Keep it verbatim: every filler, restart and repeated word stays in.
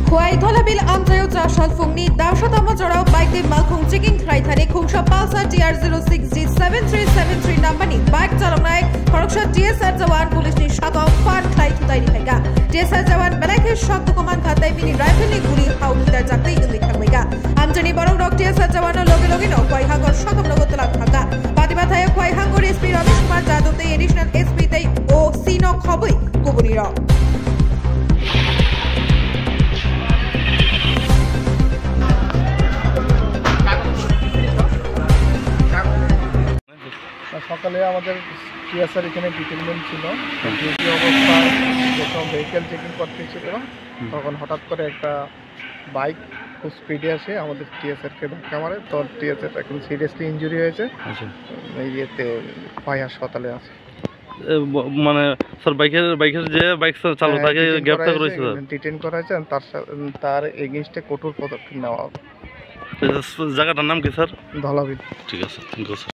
Khwai Dholabil amchaio chasal phungni daosatamo jorao bike tei malkhung checking khlai thani khungsa Pulsar T R zero six G seven three seven three number ni bike chaloknai khoroksa T S R jawan police ni sakao phan khlai thutaini phaikha. T S R jawan belai khe sok dukhu mankha tei bini rifle ni guli hao khitarjak tei wngwi thangbaikha. Amchaini borok rok T S R jawan no loge loge no Khwai Hangor sakam logo twlang thangkha. Bati bathai Khwai Hangor S P Ramesh Kumar Jadhav tei additional S P tei O C no khobwi kubuni rok. সকালে আমাদের টিএসআর এখানে ডিটেইলমেন্ট ছিল। হুম। ডিউটি অবস্থায় যখন vehicle checking করতেছিল, হুম। তখন হঠাৎ করে একটা বাইক খুব স্পিডে আসে আমাদের টিএসআর কে ধাক্কা মারে। তো টিএসআর এখন সিরিয়াসলি ইনজুরি হয়েছে। আচ্ছা। এই ইয়েতে খোয়াই হাসপাতালে আছে। এ, ব-, মানে, স্যার, বাইকের, বাইকের যে বাইক চা-, চালক, হ্যাঁ, তাকে ডিটেইন গ্রেপ্তার করা হয়েছে, করেছে, স্যার? ডিটেইন করা হয়েছে। তার সা-, তার এগেইনস্টে কঠোর পদক্ষেপ নেওয়া হবে। তো, জায়গাটার নাম কি, স্যার? ধলাবিল। ঠিক আছে, থ্যাংক ইউ, স্যার।